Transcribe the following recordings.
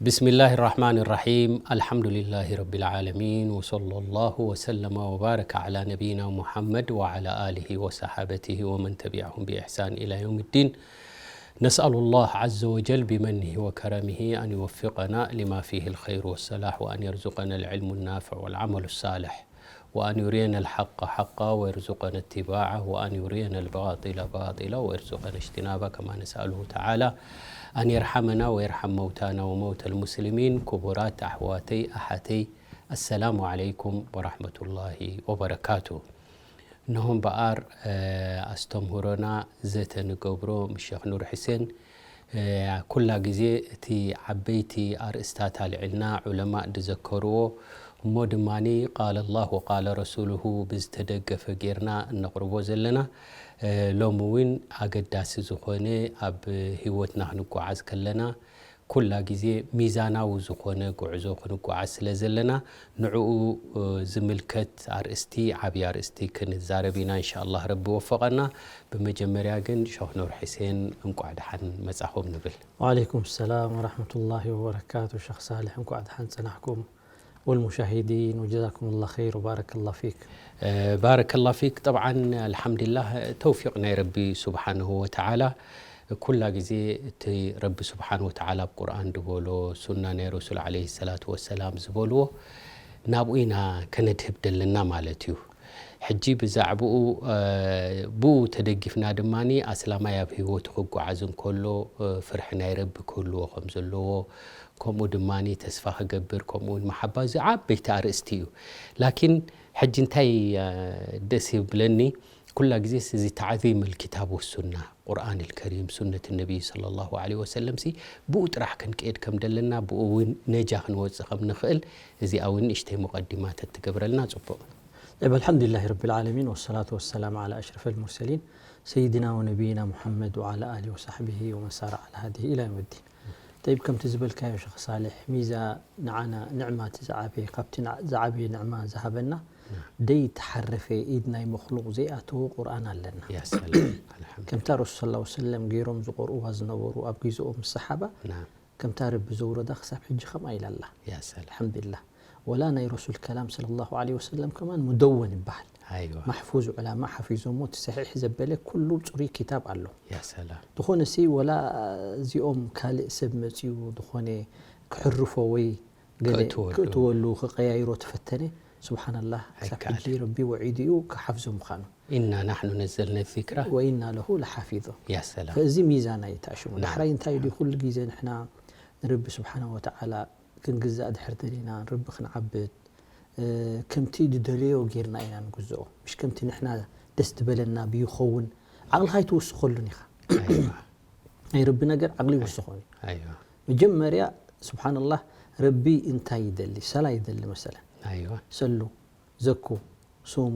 بسم الله الرحمن الرحيم. الحمد لله رب العالمين، وصلى الله وسلم وبارك على نبينا محمد وعلى آله وصحابته ومن تبعهم بإحسان إلى يوم الدين. نسأل الله عز وجل بمنه وكرمه أن يوفقنا لما فيه الخير والصلاح، وأن يرزقنا العلم النافع والعمل الصالح، وأن يرينا الحق حقا ويرزقنا اتباعه، وأن يرينا الباطل باطلا ويرزقنا اجتنابه، كما نسأله تعالى أن يرحمنا ويرحم موتانا وموتى المسلمين. ክቡራት ኣሕዋተይ ኣሓተይ፣ السلام عليكم ورحمة الله وبركاته። እነሆ እምበኣር፣ እ፣ ኣስተምህሮና ዘተ ንገብሮ ምስ ሸኽ ኑር ሕሴን፣ እ፣ ኩላ ግዜ እቲ ዓበይቲ ኣርእስታት ኣልዒልና ዑለማእ ዝዘከርዎ፣ እሞ ድማኒ ቃለ ላህ ወቃለ ረሱሉሁ ብዝተደገፈ ጌርና እነቕርቦ ዘለና፣ እ፣ ሎሚ እውን ኣገዳሲ ዝኾነ፣ ኣብ ህይወትና ክንጓዓዝ ከለና ኩላ ግዜ ሚዛናዊ ዝኾነ ጉዕዞ ክንጓዓዝ ስለ ዘለና፣ ንዕኡ፣ እ፣ ዝምልከት ኣርእስቲ፣ ዓብዪ ኣርእስቲ ክንዛረብ ኢና። እንሻኣላህ ረቢ ወፈቐና። ብመጀመርያ ግን ሸኽ ኑር ሕሴን እንቋዕ ደሓን መጻኹም ንብል። وعليكم السلام ورحمة الله وبركاته. ሸኽ ሳልሕ እንቋዕ ደሓን ጸናሕኩም። والمشاهدين، وجزاكم الله خير وبارك الله فيك. እ፣ ባረከላህ ፊክ። ጠብዓን ኣልሓምዱሊላህ፣ ተውፊቕ ናይ ረቢ ስብሓንሁ ወተዓላ። ኩላ ግዜ እቲ ረቢ ስብሓንሁ ወተዓላ ኣብ ቁርኣን ዝበሎ፣ ሱና ናይ ረሱል ዓለይሂ ሰላቱ ወሰላም ዝበልዎ፣ ናብኡ ኢና ከነድህብ ደለና ማለት እዩ። ሕጂ ብዛዕባኡ፣ እ፣ ብኡ ተደጊፍና ድማኒ ኣስላማይ ኣብ ህይወቱ ክጓዓዝ እንከሎ፣ እ፣ ፍርሒ ናይ ረቢ ክህልዎ ከም ዘለዎ፣ ከምኡ ድማኒ ተስፋ ክገብር፣ ከምኡ እውን መሓባ፣ እዚ ዓበይቲ ኣርእስቲ እዩ። ላኪን ሕጂ እንታይ፣ እ፣ ደስ ይብለኒ፣ ኩላ ግዜስ እዚ ተዕዚም ልኪታብ ወሱና፣ ቁርኣን ልከሪም፣ ሱነት ነቢይ ሰለላሁ ዐለይሂ ወሰለም ሲ ብኡ ጥራሕ ክንቅየድ ከም ደለና፣ ብኡ እውን ነጃ ክንወፅእ ከም ንኽእል፣ እዚኣ እውን ንእሽተይ ሙቐዲማ ተትገብረልና ጽቡቕ። طيب، الحمد لله رب العالمين، والصلاة والسلام على أشرف المرسلين سيدنا ونبينا محمد وعلى آله وصحبه ومن سار على هديه إلى يوم الدين. طيب، ከምቲ ዝበልካዮ ሸኽ ሳልሕ፣ ሚዛ ንዓና ንዕማ እቲ ዝዓበየ፣ ካብቲ ንዓ-፣ ዝዓበየ ንዕማ ዝሃበና፣ ናም። ደይተሓረፈ ኢድ ናይ መኽሉቕ ዘይኣተዎ ቁርኣን ኣለና። ያ ሰላም። ኣልሓምዱሊላህ። ከምታ ረሱል ሰለላሁ ዐለይሂ ወሰለም ገይሮም ዝቐርኡዋ ዝነበሩ ኣብ ግዜኦም ሰሓባ፣ ናም። ከምታ ረቢ ዘውረዳ ክሳብ ሕጂ ከምኣ ኢላ ኣላ። ያ ሰላም። ኣልሓምዱሊላህ። ወላ ናይ ረሱል ከላም ሰለላሁ ዐለይሂ ወሰለም ከማን ሙደወን ይበሃል። ኣይዋ። ማሕፉዝ ዑላማ ሓፊዞሞ፣ እቲ ሰሒሕ ዘበለ ኩሉ ጽሩይ ኪታብ ኣሎ። ያ ሰላም። ዝኾነ ሲ ወላ እዚኦም ካልእ ሰብ መጺኡ ዝኾነ ክሕርፎ ወይ ገለ ከእትወሉ። ከእትወሉ፣ ክቀያይሮ ተፈተነ፣ ሱብሓነላህ፣ ክሳብ ኣይከኣልን። ሕጂ ረቢ ወዒዱ እዩ ክሓፍዞ ምዃኑ። ኢና ናሕኑ ነዘልና ዚክራ። ወኢና ለሁ ለሓፊዞ። ያ ሰላም። ከዚ ሚዛን ኣይተኣሽሙ። ናም። ዳሕራይ እንታይ ድዩ፣ ኩሉ ግዜ ንሕና ንረቢ ስብሓነ ወተዓላ ክንግዛእ ድሕር ደሊና፣ ንረቢ ክንዓብድ፣ እ፣ ከምቲ ድደለዮ ጌርና ኢና ንግዝኦ። ምሽ ከምቲ ንሕና ደስ ድበለና ብይኸውን፣ ዓቕልኻ ኣይትውስኸሉን ኢኻ። ኣይዋ። ናይ ረቢ ነገር ዓቕሊ ኣይዋ። ይውስኾን እዩ። ኣይዋ። መጀመርያ፣ ስብሓንላህ፣ ረቢ እንታይ ይደሊ? ሰላ ይደሊ መሰለን። ኣይዋ። ሰሉ፣ ዘኩ፣ ሱሙ፣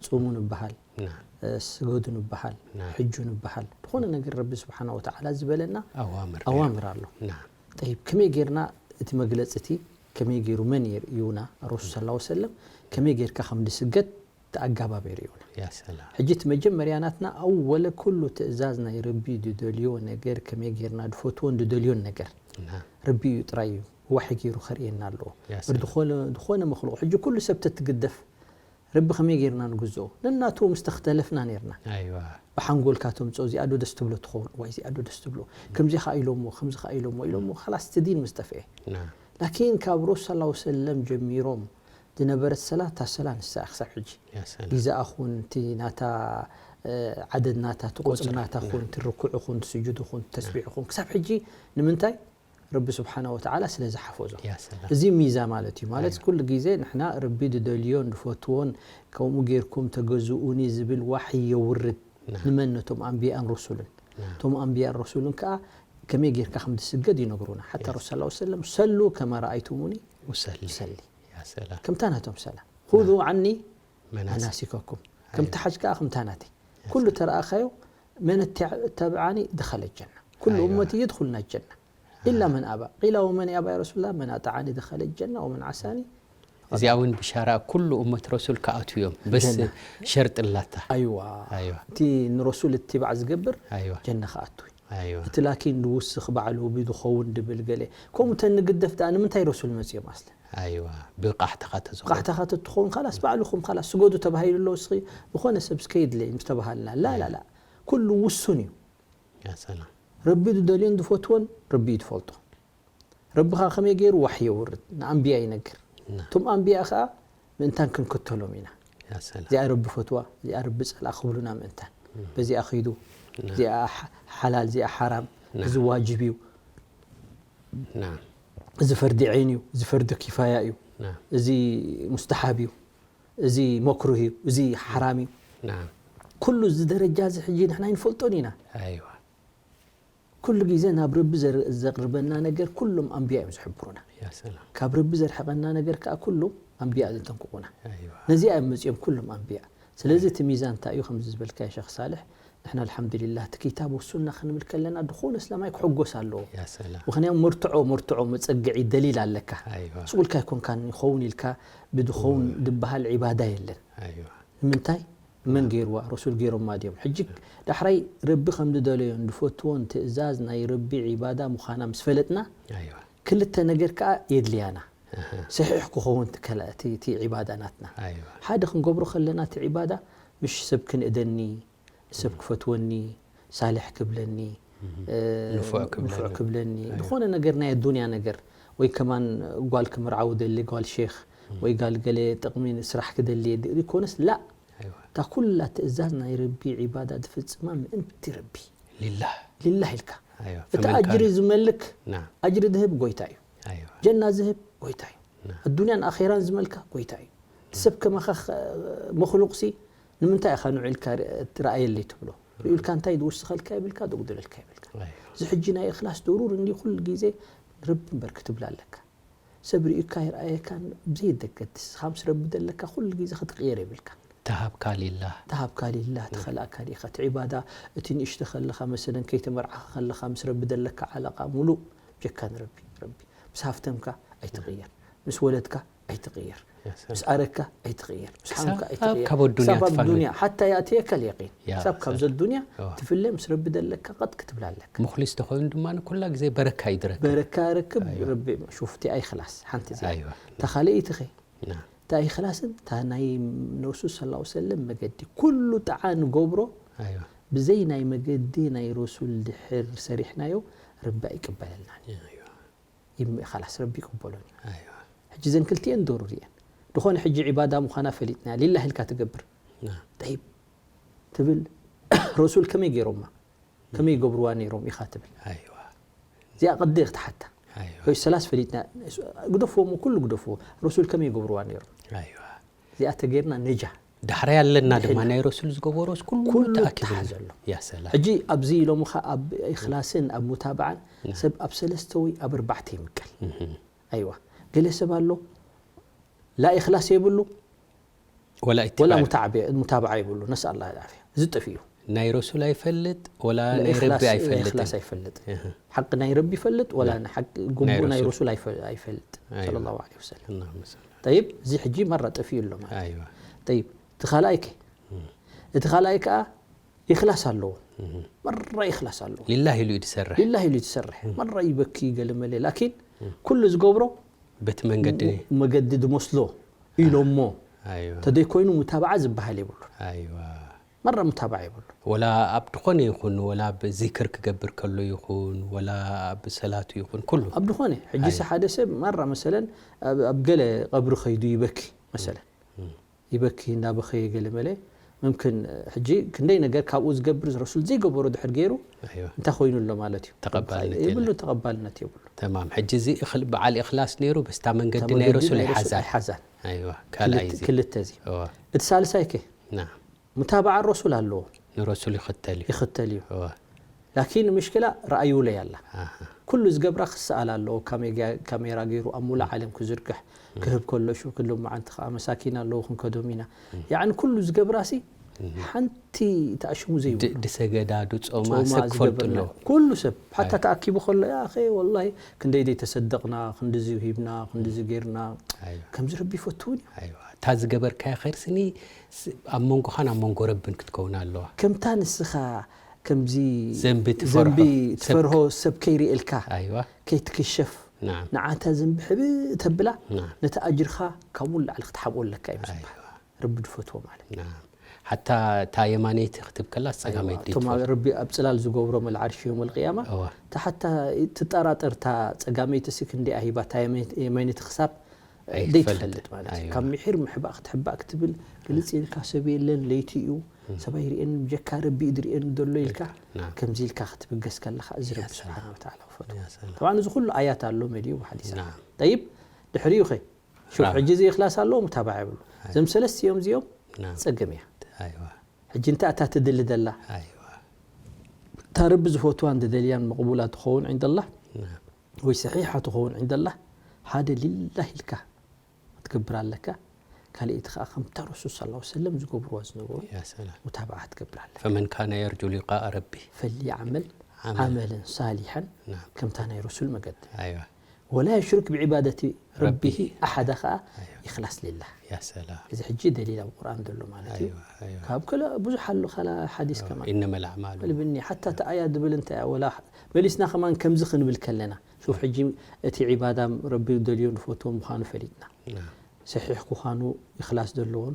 ጹሙ ንበሃል፣ ና። እ፣ ስገዱ ንበሃል፣ ና። ሕጁ ንበሃል። ዝኾነ ነገር ረቢ ስብሓነ ወተዓላ ዝበለና ኣዋምር። ኣዋምር ኣሎ። ና። ጠይብ፣ ከመይ ጌርና እቲ መግለጺ እቲ ከመይ ጌሩ መን የርእዩና? ረሱል ሰለላሁ ዐለይሂ ወሰለም ከመይ ጌርካ ከም ድስገድ እቲ ኣጋባብ የርእዩና። ያ ሰላም። ሕጂ እቲ መጀመርያ ናትና ኣወለ ኩሉ ትእዛዝ ናይ ረቢ ድደልዮ ነገር ከመይ ጌርና ድፈትዎን ድደልዮን ነገር ና። ረቢ እዩ ጥራይ እዩ ዋሒ ጌሩ ከርእየና ኣለዎ። ያ ሰላም። ዝኾነ፣ ዝኾነ መኽሉቕ ሕጂ ኩሉ ሰብ ተትግደፍ ረቢ ከመይ ጌርና ንግዝኦ? ነናቱ ምስ ተኽተለፍና ኔርና። ኣይዋ። ብሓንጎልካ ተምጽኦ፣ እዚኣ ዶ ደስ ትብሎ ትኸውን? እዋይ፣ እዚኣ ዶ ደስ ትብሎ? ከምዚ ኸኣ ኢሎሞ፣ ከምዚ ኸኣ ኢሎሞ፣ ኢሎሞ፣ ኸላስ እቲ ዲን ምስ ጠፍኤ። ና። ላኪን ካብ ረሱል ሰለላሁ ዐለይሂ ወሰለም ጀሚሮም ዝነበረት ሰላት፣ እታ ሰላ ንሳ እያ ክሳብ ሕጂ። ያ ሰላም። ግዛኣ ኹን፣ እቲ ናታ፣ እ፣ ዓደድ ናታ፣ እቲ ቁጽሪ ቁጽሪ ናታ ና። ኹን፣ እቲ ርኩዕ ኹን፣ እቲ ስጁድ ኹን፣ እቲ ተስቢሕ ኹን፣ ክሳብ ሕጂ ንምንታይ? ረቢ ስብሓነ ወተዓላ ስለ ዝሓፈዞ። ያ ሰላም። እዚ ሚዛ ማለት እዩ። ማለት ኣይዋ። ኩሉ ግዜ ንሕና ረቢ ድደልዮን ድፈትዎን፣ ከምኡ ጌርኩም ተገዝኡኒ ዝብል ዋሕይ የውርድ። ና። ንመን? ነቶም ኣንብያእን ረሱልን። ና። እቶም ኣንብያእን ረሱልን ከኣ ከመይ ጌርካ ከም ዝስገድ ይነግሩና። ሓታ ያ ረሱል ሰለላሁ ዐለይሂ ወሰለም፣ "ሰሉ ከማ ረኣይቱሙኒ ኡሰሊ። ኡሰሊ።" ያ ሰላም። ከምታ ናቶም ሰላ። ኹዙ ና። ዓኒ መናሲክ። መናሲከኩም። ከምታ ኣይዋ። ሓጅ ከኣ ከምታ ናተይ። ያ ኩሉ ሰላም። ተረኣኻዮ፣ መን እተብዓኒ ደኸለ ጀና። ኩሉ ኣይዋ። እመቲ የድኹልና ጀና። ኢላ መን ኣባ? ቂላ ወመን ኣባ ያ ረሱሉላህ? መን ኣጣዓኒ ደኸለ ጀና ወመን ዓሳኒ እዚኣ እውን ብሻራ ኩሉ እመት ረሱል ክኣትዉ እዮም። በስ ጀና። ሸርጢ ኣላታ። ኣይዋ። ኣይዋ። እቲ ንረሱል እትባዕ ዝገብር ኣይዋ። ጀና ክኣቱ እዩ። ኣይዋ እቲ ላኪን ዝውስኽ ባዕሉ ብዝኸውን ድብል ገለ ከምኡ ተንግደፍ ደኣ ንምንታይ ረሱል መፅኦም ኣስለ ኣይዋ ብቃሕትኻ ተዝኾ ቃሕታኻ ተትኸውን ካላስ ባዕልኹም ካላስ ስገዱ ተባሂሉ ኣሎ እስኺ ዝኾነ ሰብ እስከ ይድለይ ምስ ተባሃልና ላ ላ ላ ኩሉ ውሱን እዩ ያ ሰላም ረቢ ዝደልዮን ዝፈትዎን ረቢ እዩ ዝፈልጦ ረብኻ ከመይ ገይሩ ዋሕ የውርድ ንኣንብያ ይነግር ና እቶም ኣንብያ ከዓ ምእንታን ክንክተሎም ኢና ያ ሰላም እዚኣ ረቢ ፈትዋ እዚኣ ረቢ ፀልኣ ክብሉና ምእንታን በዚኣ ኸይዱ እዚኣ ሓ- ሓላል እዚኣ ሓራም ና። እዚ ዋጅብ እዩ ና እዚ ፈርዲ ዓይን እዩ እዚ ፈርዲ ኪፋያ እዩ ና እዚ ሙስተሓብ እዩ እዚ መክሩህ እዩ እዚ ሓራም እዩ ና ኩሉ እዚ ደረጃ እዚ ሕጂ ንሕና ይንፈልጦን ኢና ኣይዋ ኩሉ ግዜ ናብ ረቢ ዘር- ዘቕርበና ነገር ኩሎም ኣንብያ እዮም ዝሕብሩና ያ ሰላም ካብ ረቢ ዘርሕቐና ነገር ከዓ ኩሎም ኣንብያ ዘጠንቅቑና ኣይዋ ነዚኣ እዮም መፅኦም ኩሎም ኣንብያ ስለዚ እቲ ሚዛን እንታይ እዩ ከምዚ ዝበልካዮ ሸክ ሳልሕ ንሕና ኣልሓምዱሊላህ እቲ ኪታብ ወሱና ክንብል ከለና ዝኾነ እስላማይ ክሕጎስ ኣለዎ ያ ሰላም ምክንያቱ መርትዖ መርትዖ መፀግዒ ደሊል ኣለካ ኣይዋ ስቁልካ ኣይኮንካን ይኸውን ኢልካ ብዝኸውን ዝበሃል ዒባዳ የለን ኣይዋ ንምንታይ መን ገይርዋ ረሱል ገይሮማ ድዮም ሕጂ ዳሕራይ ረቢ ከም ዝደለዮን ዝፈትዎን ትእዛዝ ናይ ረቢ ዒባዳ ምዃና ምስ ፈለጥና ኣይዋ ክልተ ነገር ከዓ የድልያና ኣሃ ሰሒሕ ክኸውን ትከላ- እቲ እቲ ዒባዳ ናትና ኣይዋ ሓደ ክንገብሮ ከለና እቲ ዒባዳ ምሽ ሰብ ክንእደኒ ሰብ ክፈትወኒ ሳልሕ ክብለኒ እ፣ ንፉዕ ክብለኒ። ንፉዕ ክብለኒ ኣይ። ዝኾነ ነገር ናይ ኣዱንያ ነገር ወይ ከማን ጓል ክምርዓው ደሊ ጓል ሼክ ወይ ጋል ገለ ጥቕሚ ስራሕ ክደሊ ይኮነስ ላ ኣይዋ እታ ኩላ ትእዛዝ ናይ ረቢ ዒባዳ ዝፍፅማ ምእንቲ ረቢ ሊላህ ሊላህ ኢልካ ኣይዋ እቲ ፈመን ኣጅሪ ካነ- ዝመልክ ና ኣጅሪ ዝህብ ጎይታ እዩ ኣይዋ ጀና ዝህብ ጎይታ እዩ ኣዱንያን ኣኼራን ዝመልካ ጎይታ እዩ እቲ ሰብ ከማኻ ኸ- መክሉቅሲ ንምንታይ ኢኻ ንዑ ኢልካ ር- ትረኣየለይ ትብሎ ርእዩ ኢልካ እንታይ ዝውስኸልካ ይብልካ ዘጉድለልካ ይብልካ ኣይዋ እዚ ሕጂ ናይ እክላስ ድሩር እንዲ ኩሉ ግዜ ረቢ እምበር ክትብል ኣለካ ሰብ ርእዩካ ይረኣየካን ብዘየደገድስ ንስኻ ምስ ረቢ ዘለካ ኩሉ ግዜ ክትቕየር የብልካ ተሃብካ ሊላህ ተሃብካ ሊላህ ተኸላእካ ዲኻ እቲ ዒባዳ እቲ ንእሽተ ከለኻ መሰለን ከይተመርዓኻ ከለኻ ምስ ረቢ ዘለካ ዓላቃ ሙሉእ ጀካ ንረቢ ረቢ ምስ ሃፍተምካ ኣይትቕየር ምስ ወለድካ ኣይትቕየር ያ ሰላም ምስ ኣረካ ኣይትቕየር ምስ ሓምካ ክሳብ ኣይትቕየር ካብ ኣዱንያ ክሳብ ኣብ ትፋነ። ዱንያ ሓታ ያእትየካ ልየቂን ያ ክሳብ ካብ ሰላም። ዘዱንያ እዋ። ትፍለ ምስ ረቢ ዘለካ ቀጥ ክትብል ኣለካ ሙክሊስ ተኾይኑ ድማ ኩላ ግዜ በረካ ይድረክ በረካ ርክብ ረቢ ሹፍቲ ኣይክላስ ሓንቲ እዚኣ ኣይዋ እታ ካልኣይቲ ኸ ና እታ ኢኽላስን እታ ናይ ረሱል ስለ ላ ሰለም መገዲ ኩሉ ጣዓ ንገብሮ ኣይዋ ብዘይ ናይ መገዲ ናይ ረሱል ድሕር ሰሪሕናዮ ረቢ ኣይቅበለልናን ኣይዋ ይም- ኻላስ ረቢ ይቅበሎን እዩ ኣይዋ ሕጂ ዘን ክልቲኤን ዶሩር እየን ዝኾነ ሕጂ ዒባዳ ምዃና ፈሊጥና ሊላህ ኢልካ ትገብር ና ጠይብ ትብል ረሱል ከመይ ገይሮማ ከመይ ይገብርዋ ነይሮም ኢኻ ትብል ኣይዋ እዚኣ ቅዲ ክትሓታ ኣይዋ ወይ ሰላስ ፈሊጥና ግደፍዎ እሞ ኩሉ ግደፍዎ ረሱል ከመይ ይገብርዋ ነይሮም ኣይዋ እዚኣ ተገይርና ነጃ ዳሕራይ ኣለና ድማ ድሕና። ናይ ረሱል ዝገበሮስ ኩሉ ኩሉ ተኣኪቡ ተሓዘ ኣሎ ያ ሰላም ሕጂ ኣብዚ ኢሎምኻ ኣብ ኢኽላስን ኣብ ሙታብዓን ሰብ ኣብ ሰለስተ ወይ ኣብ ኣርባዕተ ይምቀል ኣይዋ ገለ ሰብ ኣሎ ላ ኢኽላስ የብሉ ወላ ወላ ኢትባዕ ሙታዕበ- ሙታብዓ የብሉ ነስኣላ ዓፍያ እዚ ጥፍ እዩ ናይ ረሱል ኣይፈልጥ ወላ ናይ ኢኽላስ- ረቢ ኣይፈልጥ ኢኽላስ ኣይፈልጥ ሓቂ ናይ ረቢ ይፈልጥ ወላ ሓቂ ግቡእ ናይ ረሱል ኣይፈ- ኣይፈልጥ ኣይዋ። ሰለላሁ ዐለይሂ ወሰለም اللهم صل ጠይብ እዚ ሕጂ መራ ጥፍ እዩ ኣሎ ማለት ኣይዋ ጠይብ እቲ ካልኣይ ከ እቲ ካልኣይ ከዓ ኢኽላስ ኣለዎ መራ ኢኽላስ ኣለዎ ሊላህ ኢሉ እዩ ዝሰርሕ ሊላህ ኢሉ ትሰርሕ መራ ይበኪ ገለመለ ላኪን ኩሉ ዝገብሮ በቲ መንገዲ መገዲ ዝመስሎ ኢሎሞ ኣይዋ ተደይኮይኑ ሙታብዓ ዝበሃል የብሉ ኣይዋ መራ ሙታብዓ የብሉ ወላ ኣብ ዝኾነ ይኹን ወላ ኣብ ዚክር ክገብር ከሎ ይኹን ወላ ኣብ ሰላቱ ይኹን ኩሉ ኣብ ዝኾነ ሕጂስ ሓደ ሰብ መራ መሰለን ኣብ ኣብ ገለ ቀብሪ ኸይዱ ይበኪ መሰለን ይበኪ እንዳበኸየ ገለ መለ ምምክን ሕጂ ክንደይ ነገር ካብኡ ዝገብር ረሱል ዘይገበሮ ድሕር ገይሩ ኣይዋ እንታይ ኮይኑ ኣሎ ማለት እዩ ተቐባልነት የብሉ የለን። ተቐባልነት የብሉ ተማም ሕጂ እዚ እኽል- በዓል እኽላስ ነይሩ በስታ መንገዲ ናይ መንገዲ ረሱል ናይ ረሱል ኣይሓዛን ኣይሓዛን ኣይዋ ካልኣይ ክልተ- እዚ ክልተ እዚ እዋ እቲ ሳልሳይ ከ ና ሙታብዓ ረሱል ኣለዎ ንረሱል ይኽተል እዩ ይኽተል እዩ እዋ ላኪን ምሽክላ ረኣዩለይ ኣላ ኣሃ። ኩሉ ዝገብራ ክሰኣል ኣለዎ ካሜጋ- ካሜራ ገይሩ ኣብ ሙሉእ ዓለም ክዝርግሕ ክህብ ከሎ ሹ ክሎም መዓንቲ ከዓ መሳኪን ኣለዎ ክንከዶም ኢና ያዕኒ ኩሉ ዝገብራሲ ሓንቲ ተኣሽሙ ዘይብሉ ድ- ድሰገዳ ድጾማ ጾማ ሰብ ክፈልጡ ዝገብርና ኣለዎ ኩሉ ሰብ ሓታ ተኣኪቡ ከሎ ያኸ ወላሂ ክንደይ ደይ ተሰደቕና ክንድዚ ሂብና ክንድዚ ጌርና ኣይዋ ከምዚ ረቢ ይፈትውን እዩ ኣይዋ እታ ዝገበርካዮ ኸይር ስኒ ስ- ኣብ መንጎኻን ኣብ መንጎ ረብን ክትከውን ኣለዋ ከምታ ንስኻ ከምዚ ዘንቢ ትፈርሖ ዘንቢ ሰብ- ትፈርሆ ሰብ ከይርእየልካ ኣይዋ ከይትክሸፍ ናም ንዓታ ዘንቢ ሕብእ ተብላ ናም ነቲ ኣጅርኻ ካብኡ ንላዕሊ ክትሓብኦ ኣለካ እዩ ዝብሃል። ኣይዋ ረቢ ዝፈትዎ ማለት እዩ። ናም ሓታ እታ የማነይቲ ክትብ ከላ ጸጋመይቲ እቶም ትፈልጥ ረቢ ኣብ ጽላል ዝገብሮም ኣልዓርሽ ዮም ኣልቅያማ እዋ እታ ሓታ ትጠራጠር እታ ጸጋመይቲ ሲ ክንደይ ኣሂባ እታ የመ- የማነይቲ ክሳብ ኣይትፈልጥ። ዘይትፈልጥ ማለት እዩ። ኣይዋ። ካብ ምሒር ምሕባእ ክትሕባእ ክትብል ግልጽ ኢልካ ሰብ የለን ለይቲ እዩ ሰብ ኣይርእየን ብጀካ ረቢ እዩ ዝርእየን ዘሎ ኢልካ ናም ከምዚ ኢልካ ክትብገስ ከለኻ እዚ ረቢ ሰላም። ስብሓን ወተዓላ ክፈትዎ ያ ሰላም طبعا እዚ ኩሉ ኣያት ኣሎ መሊኡ ብሓዲስ ናም ጠይብ ድሕሪኡ ኸ ሹፍ ራብ። ሕጂ እዚ እኽላስ ኣለዎ ሙታባዓ የብሉ ኣይ። እዞም ሰለስቲኦም እዚኦም ናም ጸገም እያ ኣይዋ ሕጂ እንታይ እታ ትድሊ ደላ ኣይዋ እታ ረቢ ዝፈትዋን ዝደልያን መቕቡላ ትኸውን ዕንደላ ናም ወይ ሰሒሓ ትኸውን ዕንደላ ሓደ ሊላህ ኢልካ ክትገብር ኣለካ ካልእቲ ከዓ ከምታ ረሱል ስ ሰለም ዝገብርዋ ዝነበሩ ያ ሰላም ሙታባዓ ክትገብር ኣለካ فمن كان يرجو لقاء ربه ፈልيعمل عملا. عملا صالحا نعم. ከምታ ናይ ረሱል መገዲ أيوة ولا يشرك بعبادة ربه ربه. أحدا ከዓ أيوة. إخلاص لله يا سلام እዚ ሕጂ ደሊል ኣብ ቁርኣን ዘሎ ማለት እዩ أيوة أيوة ካብ ከለ ብዙሕ ኣሎ ካላ ሓዲስ ከማን إنما الأعمال ልብኒ ሓታ እቲ ኣያ ድብል እንታይ እያ ወላ መሊስና ከማን ከምዚ ክንብል ከለና ሹፍ ሕጂ እቲ ዒባዳ ረቢ ደልዮ ንፈትዎ ምዃኑ ፈሊጥና نعم ሰሒሕ ክዃኑ ይኽላስ ዘለዎን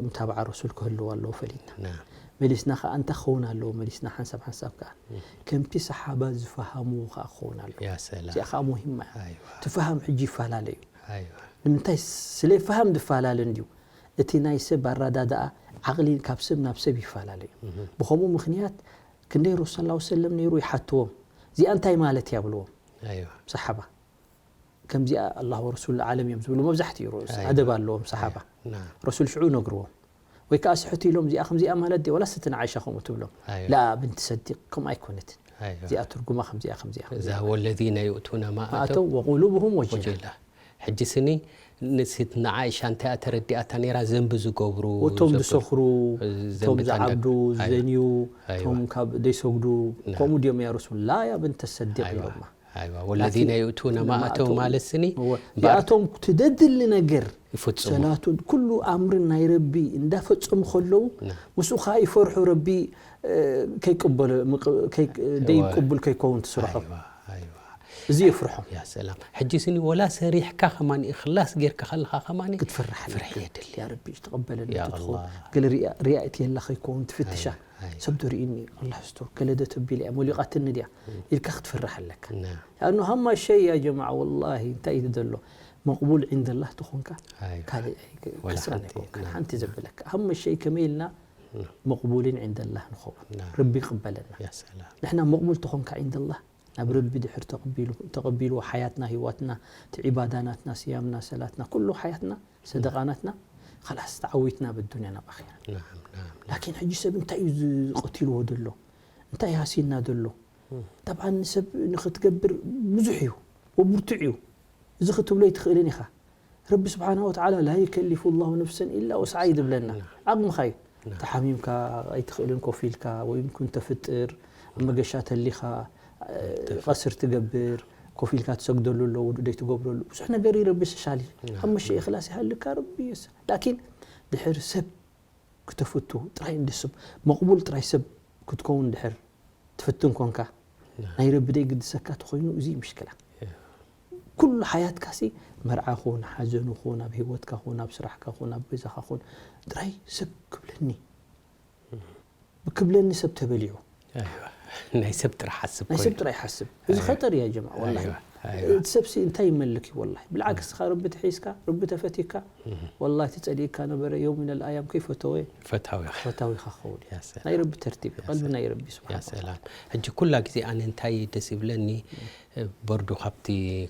ምታብዓ ረሱል ክህልዎ ኣለዎ ፈሊጥና نعم መሊስና ከዓ እንታይ ክኸውን ኣለዎ መሊስና ሓንሳብ ሓንሳብ ከዓ ከምቲ ሰሓባ ዝፈሃምዎ ከዓ ክኸውን ኣለዎ يا سلام እዚኣ ከዓ ሙሂማ እያ أيوة እቲ ፈሃም ሕጂ ይፈላለ እዩ أيوة ንምንታይ ስለ ፈሃም ዝፈላለ እንድዩ እቲ ናይ ሰብ ኣረዳድኣ ዓቕሊ ካብ ሰብ ናብ ሰብ ይፈላለ እዩ ብኸምኡ ምኽንያት ክንደይ ረሱል ላ ሰለም ነይሩ ይሓትዎም እዚኣ እንታይ ማለት እያ ብልዎም أيوة ሰሓባ ከምዚኣ ኣላህ ወረሱል ዓለም እዮም ዝብሉ መብዛሕትኡ ርኡስ ኣይዋ። ኣደብ ኣለዎም ሰሓባ نعم ረሱል ሽዑ ነግርዎም ወይ ከዓ ስሕት ኢሎም እዚኣ ከምዚኣ ማለት ድያ ወላ ስቲ ንዓይሻ ከምኡ ትብሎም ኣይዋ። ላ ብንቲ ሰዲቅ ከምኡ ኣይኮነትን أيوة እዚኣ ትርጉማ ከምዚኣ ከምዚኣ ከምዚኣ إذا والذين يؤتون ما ኣተው آتوا ወቁሉብሁም ወጅላ وجلة ሕጂ ስኒ ንስትና ዓይሻ እንታይ እያ ተረዲኣታ ነይራ ዘንቢ ዝገብሩ ወቶም ዘብ- ዝሰኽሩ ዘንቢ እቶም እንታይ ዝዓብዱ እንዳግ- ዝዘንዩ ኣይዋ። እቶም ካብ ዘይሰግዱ ከምኡ ድዮም ያ ረሱል ላ ያ ብንተ ሰዲቅ أيوة ኢሎማ أيوة والذين يؤتون ما آتوا ማለት ስኒ እወ። እዚኣቶም ትደድሊ ነገር ይፍጽሙ ሰላቱን ኩሉ ኣምርን ናይ ረቢ እንዳፈጸሙ ከለዉ ና። ምስኡ ከዓ ይፈርሑ ረቢ እ፣ ከይቅበሎ ምቅ- ከይ- ደይቅቡል ከይከውን ትስርሖ أيوة أيوة እዚ የፍርሖም يا سلام ሕጂ ስኒ ወላ ሰሪሕካ ከማን إخلاص ጌርካ ከለኻ ከማን ክትፈርሕ ፍርሒ ኣለካ የድሊ ያ ረቢ ተቐበለኒ يا ትኸውን الله ገለ ሪያ- ሪያ እትየላ ከይከውን ትፍትሻ أي. ሰብ ዶ ርእኒ ኣላ ስቶ ገለ ዶ ተቢለ እያ ሞሊቓትኒ ድያ ኢልካ ክትፈርሕ ኣለካ نعم ያኑ ሃማ ሸይ ያ ጀማዓ ወላሂ እንታይ እዩ ዘሎ መቕቡል ዕንደላህ ትኾንካ أي. ካልእ ወላ ክስራን ሓንቲ፣ ኣይኮንካ ናም። ሓንቲ ዘብለካ ሃማ ሸይ ከመይ ኢልና መቕቡልን ዕንደላህ ንኸውን ናም። ረቢ ይቕበለና يا سلام ንሕና መቕቡል ተኾንካ ዕንደላህ ናብ ረቢ ድሕር ተቐቢሉ- ተቐቢልዎ ሓያትና ህይዋትና እቲ ዒባዳናትና ስያምና ሰላትና ኩሉ ሓያትና ሰደቓናትና ኸላስ ተዓዊትና ብዱንያ ናብ ኣኺራ نعم نعم ላኪን ሕጂ ሰብ እንታይ እዩ ዝቐትልዎ ዘሎ እንታይ ሃሲና ዘሎ ጠብዓን ንሰብ ንክትገብር ብዙሕ እዩ ወብርቱዕ እዩ እዚ ክትብሎ ኣይትኽእልን ኢኻ ረቢ ስብሓን ወተዓላ ላ ዩከሊፉ ላሁ ነፍሰን ኢላ ወስዓ እዩ ዝብለና ዓቕምኻ እዩ ተሓሚምካ ኣይትኽእልን ኮፍ ኢልካ ወይ ምኩን ተፍጥር ኣብ መገሻ ተሊኻ ቀስር ትገብር ኮፍ ኢልካ ትሰግደሉ ኣሎ ውዱእ ደይ ትገብረሉ ብዙሕ ነገር እዩ ረቢ ስሻሊ ኣብ መሸ ኢኽላስ ይሃልካ ረቢ ይስ ላኪን ድሕር ሰብ ክተፍቱ ጥራይ እንድስብ መቕቡል ጥራይ ሰብ ክትከውን ድሕር ትፍትን ኮንካ ናይ ረቢ ደይ ግድሰካ ተኮይኑ እዚ ምሽክላ ኩሉ ሓያትካ ሲ መርዓ ኹን ሓዘኑ ኹን ኣብ ህይወትካ ኹን ኣብ ስራሕካ ኹን ኣብ ገዛኻ ኹን ጥራይ ሰብ ክብለኒ ክብለኒ ሰብ ተበሊዑ أيوة ናይ ሰብ ጥራሕ ሓስብ ናይ ሰብ ጥራይ ሓስብ እዚ ኸጠር እያ ጀማ ወላ ኣይዋ፣ ኣይዋ። እቲ ሰብሲ እንታይ ይመልክ እዩ ወላ ብልዓክስ ኻ ረቢ ተሒዝካ ረቢ ተፈቲካ ወላ እቲ ጸሊእካ ነበረ የው ሚነል ኣያም ከይፈተወ ፈታዊ ፈታዊኻ ክኸውን እዩ يا سلام ናይ ረቢ ተርቲብ እዩ ቀልቢ ናይ ረቢ يا ስብሓን سلام ሕጂ ኩላ ግዜ ኣነ እንታይ ደስ ይብለኒ በርዱ ካብቲ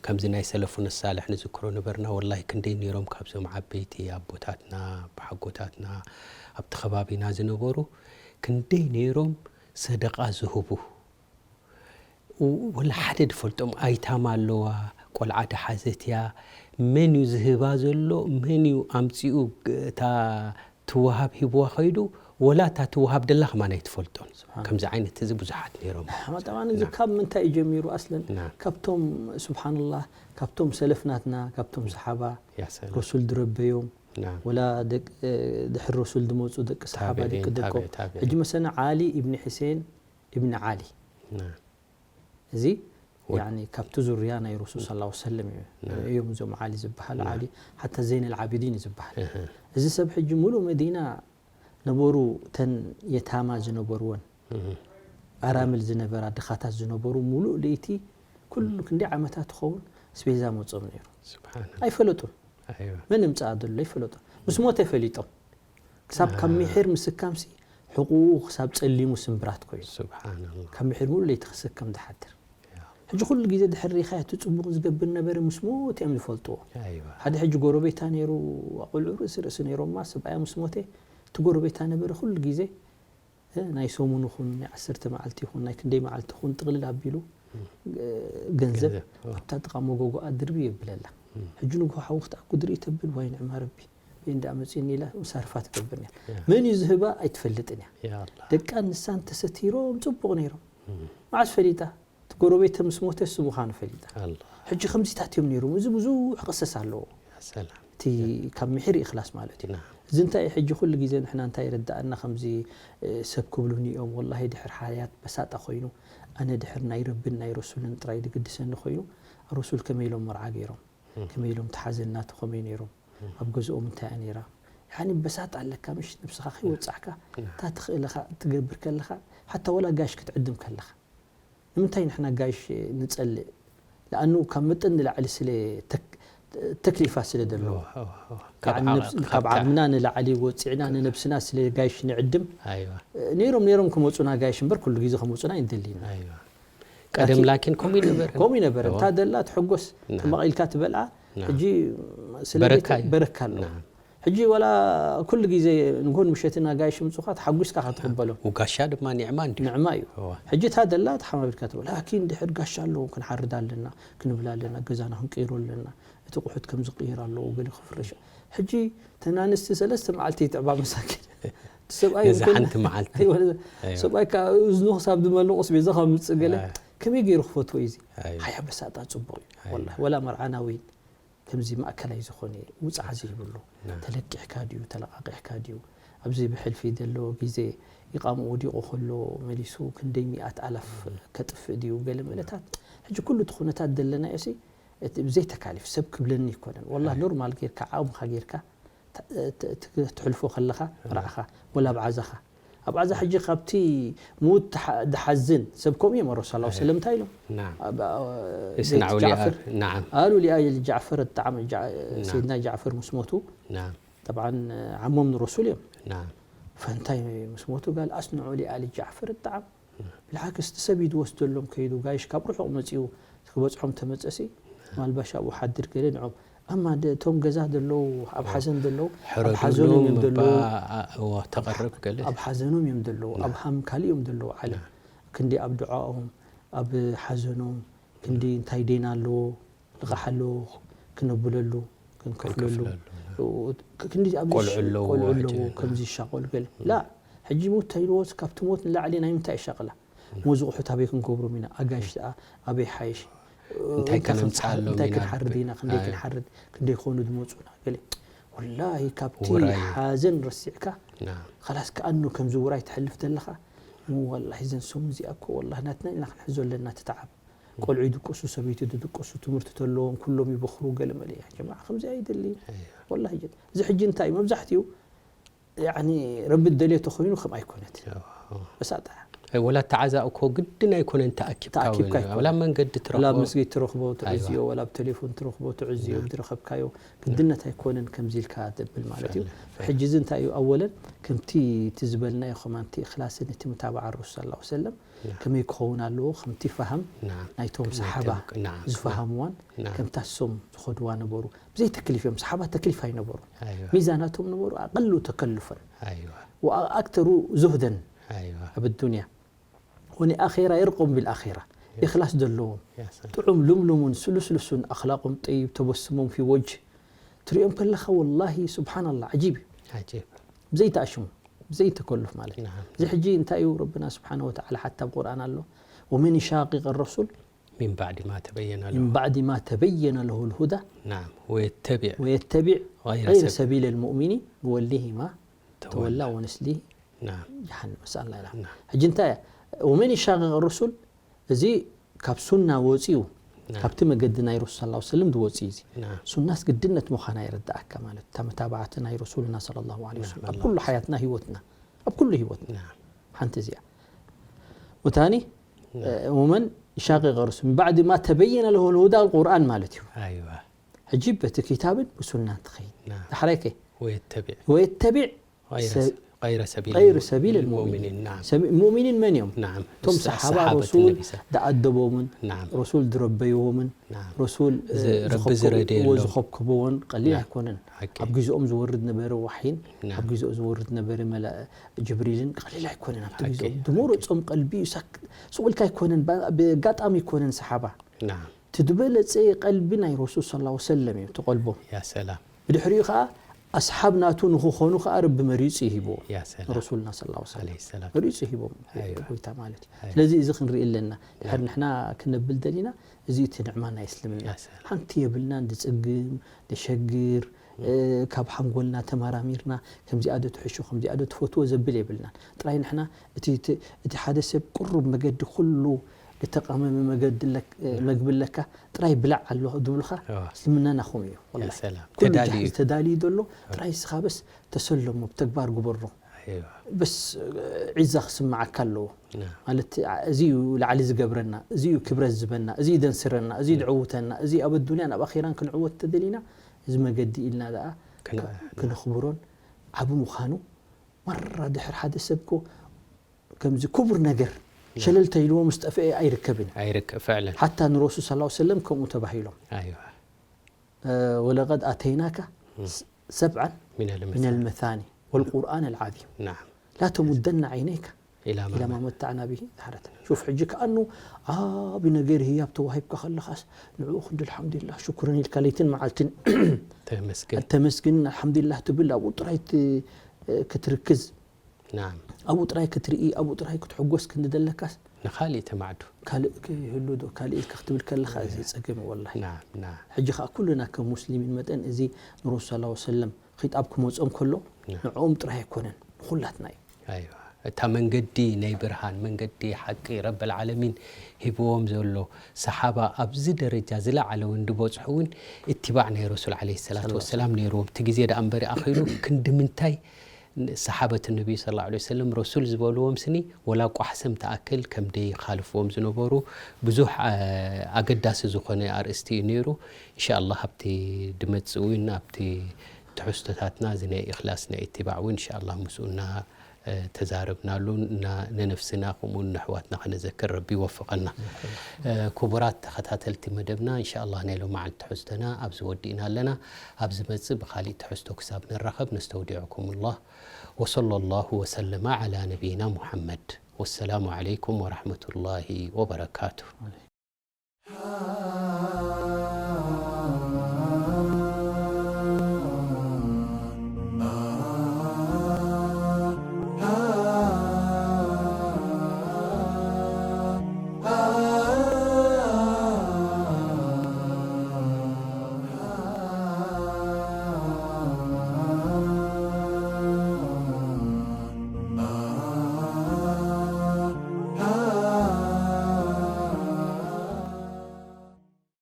ከምዚ ናይ ሰለፉን ሳልሕ ንዝክሮ ነበርና ወላሂ ክንደይ ነይሮም ካብዞም ዓበይቲ ኣቦታትና ብሓጎታትና ኣብቲ ከባቢና ዝነበሩ ክንደይ ነይሮም ሰደቃ ዝህቡ ወላ ሓደ ዝፈልጦም ኣይታማ ኣለዋ ቆልዓ ደሓዘት እያ መን እዩ ዝህባ ዘሎ መን እዩ ኣምፂኡ እታ ትወሃብ ሂብዋ ከይዱ ወላ እታ ትወሃብ ደላ ከማን ኣይትፈልጦን ከምዚ ዓይነት እዚ ብዙሓት ነይሮም ጠባን እዚ ካብ ምንታይ እዩ ጀሚሩ ኣስለን ና። ካብቶም ስብሓንላህ ካብቶም ሰለፍ ናትና ካብቶም ሰሓባ يا سلام ረሱል ድረበዮም ናም። ወላ ደቅ ድሕሪ ረሱል ዝመፁ ደቂ ሰሓባ ታቢዒን፣ ደቂ ደቆም ታቢዒ፣ ታቢዒ። ሕጂ መሰና ዓሊ ኢብኒ ሕሴን ኢብኒ ዓሊ ናም። እዚ ወድ- ያኒ ካብቲ ዙርያ ናይ ረሱል ስ ሰለም እዩ ናም። እዮም እዞም ዓሊ ዝበሃል ናም። ዓሊ ሓታ ዘይን ልዓቢዲን እዩ ዝበሃል እህ። እዚ ሰብ ሕጂ ሙሉእ መዲና ነበሩ ተን የታማ ዝነበርወን እህ። ኣራምል ዝነበራ ድኻታት ዝነበሩ ሙሉእ ለይቲ ኩሉ ክንደይ ዓመታት ትኸውን ስቤዛ መጾም ነይሩ ስብሓን ኣይፈለጡን ኣይዋ መን ምፅኣ ዘሎ ኣይፈለጡ ምስ ሞተ ፈሊጦም ክሳብ ካብ ምሒር ምስካምሲ ሕቁኡ ክሳብ ፀሊሙ ስምብራት ኮይኑ ስብሓንላ ካብ ምሒር ሙሉ ለይቲ ክስከም ዝሓድር ያ ሕጂ ኩሉ ግዜ ድሕር ሪኢኻዮ እቲ ፅቡቕ ዝገብር ነበረ ምስ ሞት እዮም ዝፈልጥዎ ኣይዋ ሓደ ሕጂ ጎረቤታ ነይሩ ቆልዑ ርእሲ ርእሲ ነይሮማ ሰብኣያ ምስ ሞተ እቲ ጎረቤታ ነበረ ኩሉ ግዜ እ፣ ናይ ሰሙን ይኹን ናይ ዓሰርተ መዓልቲ ይኹን ናይ ክንደይ መዓልቲ ይኹን ጥቕልል ኣቢሉ እ፣ ገንዘብ ገንዘብ፣ ኦ። ኣብታ ጥቓ መጎጎኣ ድርቢ የብለላ ሕጂ ንግሆ ሓዊ ክትኣኩ ድርኢ ተብል ዋይ ንዕማ ረቢ በይ እንዳ መፅእኒ ኢላ ሳርፋ ትገብር እያ ያ። መን እዩ ዝህባ ኣይትፈልጥን እያ ያ ኣላ ደቃን ንሳን ተሰቲሮም ፅቡቕ ነይሮም መዓስ ፈሊጣ እቲ ጎረቤተ ምስ ሞተ እሱ ምዃኑ ፈሊጣ ኣላ ሕጂ ከምዚታት እዮም ነይሮም እዚ ብዙሕ ቅሰስ ኣለዎ ያ ሰላም እቲ ካብ ምሒር ኢኽላስ ማለት እዩ ና እዚ እንታይ እዩ ሕጂ ኩሉ ግዜ ንሕና እንታይ ይርዳእና ከምዚ እ፣ ሰብ ክብሉኒ እዮም ወላሂ ድሕር ሓያት በሳጣ ኮይኑ ኣነ ድሕር ናይ ረብን ናይ ረሱልን ጥራይ ዝግድሰኒ ኮይኑ ረሱል ከመይ ኢሎም መርዓ ገይሮም ከመይ ኢሎም ተሓዘናቱ ከመይ ነይሮም ኣብ ገዝኦም እንታይ እያ ነይራ ያኒ በሳጣ ኣለካ ምሽ ነብስኻ ከይወፃዕካ እታ ትኽእልኻ ትገብር ከለኻ ሓታ ወላ ጋሽ ክትዕድም ከለኻ ንምንታይ ንሕና ጋይሽ ንጸልእ ለኣኑ ካብ መጠን ንላዕሊ ስለ ተክ- ተክሊፋ ስለ ዘለዎ ዋ፣ ዋ፣ ዋ። ካብ ዓቕምና ንላዕሊ ወፂዕና ንነብስና ስለ ጋይሽ ንዕድም ኣይዋ ነይሮም ነይሮም ክመፁና ጋይሽ እምበር ኩሉ ግዜ ክመፁና ኣይንደልይና ኣይዋ ቀደም ላኪን ከምኡ ይነበረ ከምኡ ይነበረ እዋ። እታ ደላ ትሕጎስ ና። ተማቒልካ ትበልዓ ና። ሕጂ ስለ በረካ ቤት- እዩ። በረካ ኣለዎ ና። ሕጂ ወላ ኩሉ ግዜ ንጎን ምሸትና ጋይሽ ምፁኻ ተሓጒስካ ክትቕበሎም ውጋሻ ድማ ኒዕማ እንዲ ንዕማ እዩ እዋ። ሕጂ እታ ደላ ተሓማቢርካ ትብል ላኪን ድሕር ጋሻ ኣለዎ ክንሓርድ ኣለና ክንብል ኣለና ገዛና ክንቅይሮ ኣለና እቲ ቁሑት ከም ዝቅይር ኣለዎ ገለ ክፍረሽ ሕጂ ተናንስቲ ሰለስተ መዓልቲ ይጥዕባ መሳኪን እቲ ሰብኣይ ነዚ እንከሎ- ሓንቲ መዓልቲ። ኣይወ- ኣይወ። ሰብኣይ ከዓ እዝኑ ክሳብ ዝመልቑስ ቤዛ ካብ ምፅእ ገለ ኣይ። ከመይ ገይሩ ክፈትዎ እዩ እዚ ኣይ። ሓያ በሳጣ ፅቡቅ እዩ ኣይ። ወላ ወላ መርዓና ወይ ከምዚ ማእከላይ ዝኾነ ውፅዓ ዘይብሉ ና። ተለቂሕካ ድዩ ተለቃቂሕካ ድዩ ኣብዚ ብሕልፊ ዘሎ ግዜ ኢቃምኡ ወዲቑ ከሎ መሊሱ ክንደይ ሚኣት ኣላፍ ከጥፍእ ድዩ ገለ መለታት ሕጂ ኩሉ እቲ ኩነታት ዘለናዮ ሲ እቲ ብዘይ ተካሊፍ ሰብ ክብለኒ ይኮነን ወላ ኖርማል ጌርካ ዓቕምኻ ጌርካ ተ- ተ- ተ- ትሕልፎ ከለኻ መርዓኻ ወላ ኣብ ዓዛኻ ኣብ ዓዛ ሕጂ ካብቲ ምውት ትሓ- ዝሓዝን ሰብ ከምኡ እዮም ረሱ ላ ሰለም እንታይ ኢሎም ናም ኣብ- አ- እስናዑ ቤት ጃዕፈር ናዓም قالوا لآل جعفر الطعام جع- سيدنا جعفر ምስ ሞቱ ናም طبعا ዓሞም ንረሱል እዮም ናም ፈንታይ ምስ ሞቱ قال أصنعوا لآل جعفر الطعام بالعكس እቲ ሰብ ይድወስ ዘሎም ከይዱ ጋይሽ ካብ ርሑቕ መፂኡ ክበፅሖም ተመፀሲ ማልባሽ ኣብኡ ሓድር ገለ ንዖም ኣማ ደ- እቶም ገዛ ዘለዉ ኣብ ሓዘን ዘለዉ ኣብ ሓዘኖም ሕረዱሎም እዮም ዘለዉ እባ እዎ ተቐርብ ገለ ኣብ ሓዘኖም እዮም ዘለዉ ኣብ ሃም ካሊእ እዮም ዘለዉ ዓለም ክንዲ ኣብ ድዓኦም ኣብ ሓዘኖም ክንዲ እንታይ ደይና ኣለዎ ልቓሕ ኣለዎ ክነብለሉ ክንከፍለሉ ክንዲ ኣብ ቆልዑ ኣለዎ ቆልዑ ኣለዎ ሕጂ። ከምዚ ይሻቆል ገለ ላ ሕጂ ሞት ተይልዎስ ካብቲ ሞት ንላዕሊ ናይ ምንታይ ይሻቅላ ሞዚ ቁሑት ኣበይ ክንገብሮም ኢና ኣጋይሽ ደኣ ኣበይ ሓይሽ እንታይ ከነምፅኣሎም እንታይ ኢና ክንሓርድ ኢና ክንደይ ኣይ። ክንሓርድ ክንደይ ክኾኑ ዝመፁና ገለ ወላሂ ካብቲ ውራይ። ሓዘን ረሲዕካ ና خلاص ከኣኑ ከምዚ ውራይ ትሕልፍ ዘለኻ እሞ ወላሂ እዘን ሰሙን እዚኣ እኮ ወላሂ ናትና ኢና ክንሕዞ ኣለና ትተዓብ ቆልዑ ይድቅሱ ሰበይቲ ዝድቅሱ ትምህርቲ ተለዎም ኩሎም ይበኽሩ ገለ መለ እያ ጀማዓ ከምዚ ኣይደሊ ወላሂ ጀ- እዚ ሕጂ እንታይ እዩ መብዛሕትኡ ያኒ ረቢ ደልዮ ተኮይኑ ከም ኣይኮነት በሳጣ ወላ ተዓዛእ እኮ ግድን ኣይኮነን ተኣኪብካ ተኣኪብካ ወላ መንገዲ ወላ ትረኽቦ መስጊድ ትረኽቦ ትዕዝዮ ወላ ኣብ ቴሌፎን ትረኽቦ ትዕዝዮ ዝረኸብካዮ ግድነት ኣይኮነን ከምዚ ኢልካ ትብል ማለት እዩ ሕጂ እዚ እንታይ እዩ ኣወለን ከምቲ እቲ ዝበልናዮ ከማን እቲ እክላስን እቲ ምታባዓ ረሱል ስ ሰለም ከመይ ክኸውን ኣለዎ ከምቲ ፋሃም ናም ናይቶም ሰሓባ ናም ዝፈሃምዋን ናም ከምታ ሶም ዝኸድዋ ነበሩ ብዘይ ተክሊፍ እዮም ሰሓባ ተክሊፍ ኣይነበሩ ኣይዋ ሚዛናቶም ነበሩ ኣቀሉ ተከልፈን ኣይዋ ወኣክተሩ ዙህደን ኣይዋ ኣብ ዱንያ ወንኣኼራ የርቆም ብልኣኼራ ኢኽላስ ዘለዎም ያ ሰላም ጥዑም ልምሉሙን ስሉስሉሱን ኣኽላቆም ጠይብ ተበስሞም ፊ ወጅህ ትሪኦም ከለኻ ወላሂ ስብሓናላ ዓጂብ እዩ ዓጂብ ብዘይተኣሽሙ ብዘይተከሉፍ ማለት እዩ ናም እዚ ሕጂ እንታይ እዩ ረብና ስብሓን ወተዓላ ሓታ ኣብ ቁርኣን ኣሎ ወመን ይሻቂቅ ረሱል من بعد ما تبين له من بعد ما تبين له الهدى نعم ويتبع ويتبع غير غير سبيل سبيل المؤمنين نوله ما تولى. تولى ونصله نعم جهنم نسأل الله العافية نعم ሕጂ እንታይ እያ ومن يشاقق الرسول እዚ ካብ ሱና ወፂኡ نعم ካብቲ መገዲ ናይ ረሱል صلى الله عليه وسلم ዝወፅእ እዚ نعم ሱናስ ግድነት ምዃና የረዳእካ ማለት እታ መታባዕቲ ናይ ረሱልና صلى الله عليه وسلم نعم ኣብ ኩሉ ሓያትና ህይወትና ኣብ ኩሉ ህይወትና نعم ሓንቲ እዚኣ ወታኒ ومن يشاقق الرسول من بعد ما تبين له الهدى القرآن ማለት እዩ أيوة ሕጂ በቲ ኪታብን ብሱናን ትኸይድ نعم ዳሕራይ ከ ويتبع ويتبع غير سب- غير سبيل غير الم- سبيل المؤمنين المؤمنين نعم سبيل- مؤمنين መን እዮም نعم እቶም الص- ሰሓባ صحابة ረሱል النبي صلى ዝኣደቦምን نعم ረሱል ዝረበይዎምን نعم ረሱል እዚ ረቢ ዝረድየሎም። ዝኸብክብዎን ቀሊል نعم ኣይኮነን حكي ኣብ ግዜኦም ዝወርድ ነበረ ዋሕይን نعم ኣብ ግዜኦም ዝወርድ ነበረ መላ ጅብሪልን ቀሊል ኣይኮነን ኣብቲ حكي ግዜኦም ድሞሮ ጾም ቀልቢ እዩ ሳክ- ስቕ ኢልካ ኣይኮነን ብ- ብኣጋጣሚ ኣይኮነን ሰሓባ نعم እቲ ዝበለፀ ቀልቢ ናይ ረሱል صلى الله عليه وسلم እዩ እቲ ቀልቦም يا سلام ብድሕሪኡ ከዓ ኣስሓብ ናቱ ንክኾኑ ከዓ ረቢ መሪፁ ይሂብዎ يا سلام ረሱልና صلى الله عليه وسلم عليه السلام መሪፁ ሂቦም أيوة. ጎይታ ማለት እዩ أيوة. ስለዚ እዚ ክንርኢ ኣለና ድሕር ንሕና ክነብል ደሊና እዚ እቲ ንዕማ ናይ እስልምና يا سلام ሓንቲ የብልናን ዝፅግም ዝሸግር እ፣ ካብ ሓንጎልና ተመራሚርና ከምዚኣ ዶ ትሕሾ ከምዚኣ ዶ ትፈትዎ ዘብል የብልናን ጥራይ ንሕና እቲ እቲ- እቲ ሓደ ሰብ ቅሩብ መገዲ ኩሉ ዝተቃመመ መገዲ ለክ- መግቢ ኣለካ ጥራይ ብላዕ ኣሎ ዝብልካ أيوة. እስልምና ናኹም እዩ يا ወላሂ سلام ኩሉ تدالي ተዳልዩ ዘሎ ጥራይ ስኻ በስ ተሰለሞ ብተግባር ግበሮ أيوة በስ ዒዛ ክስምዓካ ኣለዎ نعم ማለት እዚ እዩ ላዕሊ ዝገብረና እዚ እዩ ክብረት ዝበና እዚ እዩ ደንስረና እዚ እዩ ድዕውተና እዚ ኣብ ኣዱንያን ኣብ ኣኼራን ክንዕወት ተደሊና እዚ መገዲ ኢልና ደኣ كن- ክነኽብሮን ዓቢ ምዃኑ ማራ ድሕር ሓደ ሰብ ኮ ከምዚ ክቡር ነገር ሸለል ተይልዎ ምስ ጠፍአ ኣይርከብን ኣይርከብ فعلا ሓታ ንረሱል صلى الله عليه وسلم ከምኡ ተባሂሎም أيوة ولقد آتيناك سبعا من من المثاني المثاني والقرآن العظيم نعم لا تمدن عينيك إلى ما إلى ما متعنا به زهرة شوف ሕጂ ከኣኑ ዓቢ ነገር ህያብ ተዋሂብካ ከለኻስ ንዕኡ ክንዲ الحمد لله شكرا ኢልካ ለይትን መዓልትን تمسكن ተመስግን الحمد لله ትብል ኣብኡ ጥራይ ት- ክትርክዝ نعم ኣብኡ ጥራይ ክትርኢ ኣብኡ ጥራይ ክትሕጎስ ክንዲ ዘለካስ ንኻሊእ ተማዕዱ ካልእ ክህሉ ዶ ካልእ ኢልካ ክትብል ከለኻ እዚ ጸገም እዩ ወላሂ نعم نعم ሕጂ ከዓ ኩልና ከም ሙስሊሚን መጠን እዚ ንረሱል صلى الله عليه وسلم ኺጣብ ክመጾም ከሎ ንዕኦም ጥራይ ኣይኮነን ንኹላትና እዩ أيوة እታ መንገዲ ናይ ብርሃን መንገዲ ሓቂ ረብ العالمين ሂብዎም ዘሎ ሰሓባ ኣብዚ ደረጃ ዝለዓለ እውን ድበፅሑ እውን اتباع ናይ ረሱል عليه الصلاة والسلام ነይርዎም እቲ ግዜ ደኣ እምበሪ ኣኺሉ ክንዲ ምንታይ ሰሓበት ነቢ صلى الله عليه وسلم ረሱል ዝበልዎም ስኒ ወላ ቋሕሰም ተኣክል ከም ደይኻልፍዎም ዝነበሩ ብዙሕ ኣገዳሲ ዝኾነ ኣርእስቲ እዩ ነይሩ إن شاء الله ኣብቲ ድመፅእ እውን ኣብቲ ትሕዝቶታትና እዚ ናይ إخلاص ናይ اتباع እውን إن شاء الله ምስኡ እና ተዛረብናሉ ንነፍስና ከምኡ ንኣሕዋትና ከነዘክር ረቢ ይወፍቐና ክቡራት ተኸታተልቲ መደብና إن شاء الله ናይ ሎማዓንቲ ትሕዝቶና ኣብዚ ወዲእና ኣለና ኣብ ዝመፅእ ብኻሊእ ትሕዝቶ ክሳብ ንራኸብ ነስተውዲዕኩም الله وصلى الله وسلم على نبينا محمد والسلام عليكم ورحمة الله وبركاته